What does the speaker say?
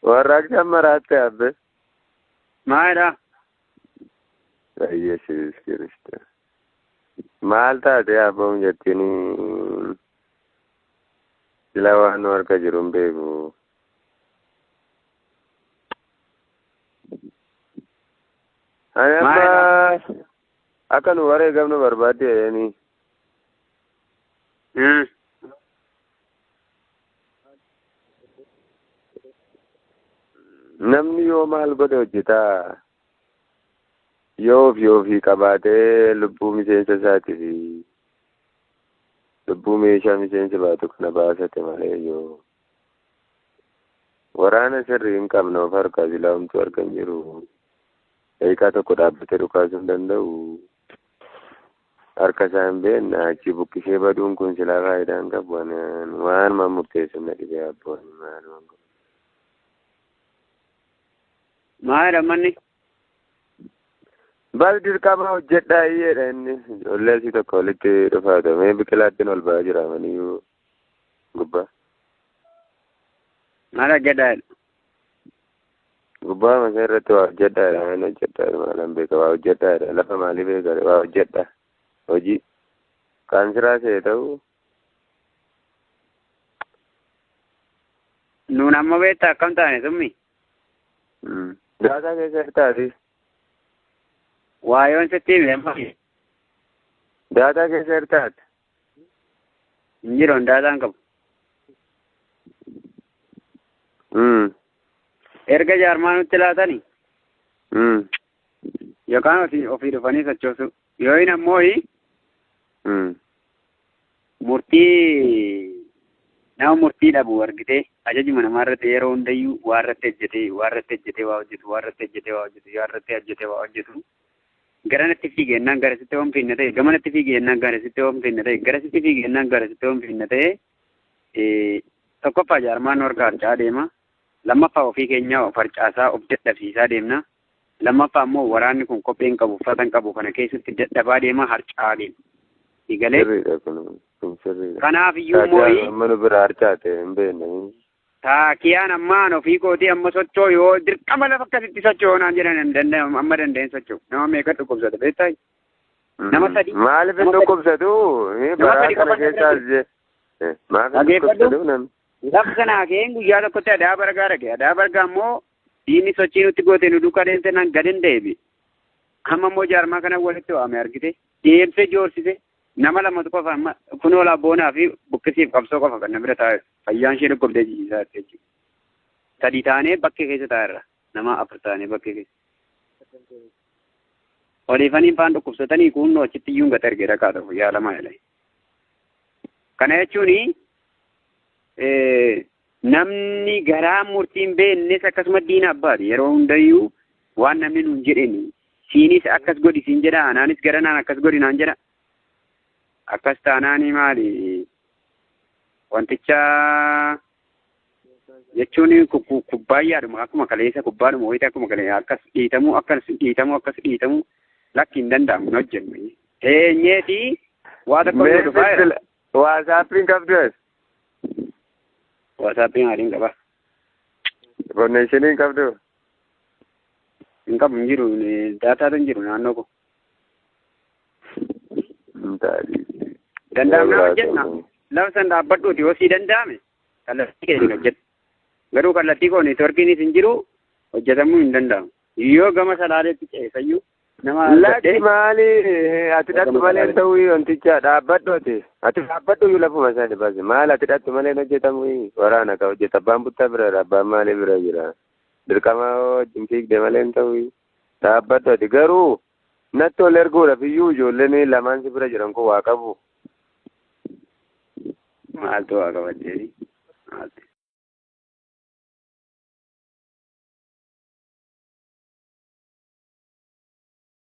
Warraaqsa maraatte abbe. Maalidha? Yesuus Kiristoos. Maal taate abboon jettiini sila waan nu harka jiru hin beeku. Ani amma akka nu wareegamnu barbaadde jedhanii. Namni yoo maal godhe hojjetaa yoo ofii ofii qabaatee lubbuu miseensa isaatii fi lubbuu meeshaa miseensa baatu kana baasate malee yoo waraana sirrii hin qabne of harkaa silaa homtuu harka hin jiru. Daqiiqaa tokko dhaabbatee dhukaasuu hin danda'u. Harka isaa hin beekne achi buqqisee baduun kun silaa faayidaa hin qabu. Waanuma murteessu na dhibee abboon maaluma godhu. Maalidha manni? Bal dirqama hojjedhaa hiyyeedha inni. Ijoollee asii tokko walitti dhufaa ta'e mee biqilaattiin ol ba'aa jira maniyyuu gubbaa. Maal hojjedhaa jedha? Gubbaa masaa irratti waa hojjedhaa jedha waan hojjedhaa maalan beeka waa hojjedhaa jedha lafa maalii beeka waa hojjedhaa hojii kaan siraa see ta'u. Nuun amma beektaa akkam taane summi? Daataa keessa hirtaati. Waayoon sitti hime amma. Daataa keessa hirtaati. Hin jiru daataan qabu. Erga jaarmaa nutti laatani. Yookaan ofii dhufanii sochoosu. Yoo hin ammoo murtii nama murtii dhabu argitee ajajuma namaa irratti yeroo hundayyuu waa irratti hojjetee waa irratti hojjetee waa hojjetu waa irratti hojjetee waa hojjetu waa irratti hojjetee waa hojjetu garanatti fiigennaan garasitti hoom finna ta'e gamanatti fiigennaan garasitti hoom finna ta'e garasitti fiigennaan garasitti hoom finna ta'e tokkoffaa jaarmaan harka harcaa deema lammaffaa ofii keenya of harcaasaa of dadhabsiisaa deemna lammaffaa immoo waraanni kun kophee hin qabu uffata hin qabu kana keessatti dadhabaa deema harcaa deema. Igalee kanaaf iyyuu mooyi amma nu bira harcaate hin beekne. Taakiyaan ammaan ofii kootii amma socho'u yoo dirqama lafa akkasitti socho'u naan jedhan hin danda'amu amma danda'een socho'u nama meeqa dhukkubsata beektaa? Nama sadi. Maaliif hin dhukkubsatu? Baraa kana keessaas maaf hin dhukkubsatu namni? Lafa sanaa keen guyyaa tokkotti adaa bargaa dhaqe adaa bargaa immoo diinni sochii nutti goote nu duukaa deemte naan gad hin deebi. Amma immoo jaarmaa kana walitti waame argite deemsee joorsise. Nama lamatu qofa amma kunoo boonaa fi buqqisiif qabsoo qofa kan bira taa'e fayyaan ishee dhukkubdee jijjiisaa jirti jechuudha. Sadi taanee bakkee keessa taa'erra nama afur taanee bakkee keessa. Oliifanii faan dhukkubsatanii kunnoo achitti iyyuu gata ergee dhaqaa ta'u yaalamaa jedhani. Kana jechuun namni garaa murtii hin beeknes akkasuma diina abbaati yeroo hundayyuu waan namni nuun jedheni siinis akkas godhi siin jedha anaanis gara naan akkas godhi naan jedha. Akkas taanaani maali wanticha jechuun kubbaayyaadhuma akkuma kaleessa kubbaadhuma wayita akkuma kaleessa akkas dhiitamuu akkas dhiitamuu akkas dhiitamuu lakki hin danda'amu hin hojjennu. Eenyeeti waa tokko nu dhufaa jira. Waasaappiin qabdu as? Waasaappiin maaliin qaba? Konneeshiniin qabdu? Hin qabu hin jiru daataatu hin jiru naannoo koo. Danda'amna hojjenna. Lafa san dhaabbadhuuti yoo sii danda'ame kallattii keetiin hojjedhu. Garuu kallattii koo neetworkiinis hin jiru hojjetamuu hin danda'amu. Yoo gama salaaleetti ceesayyuu nama Lakki maali ati dhattu malee ta'uu wanticha dhaabbadhu ati. Ati dhaabbadhu iyyuu lafuma isaanii baase maal ati dhattu malee hojjetamu waraana ka hojjeta abbaan buttaa bira jira abbaan maalii bira jira. Dirqama wajjin fiigde malee hin ta'uu dhaabbadhu ati garuu natti ol erguudhaaf iyyuu ijoolleen lamaan si bira jiran kun waa qabu. Maaltu waa qabattee? Maaltu?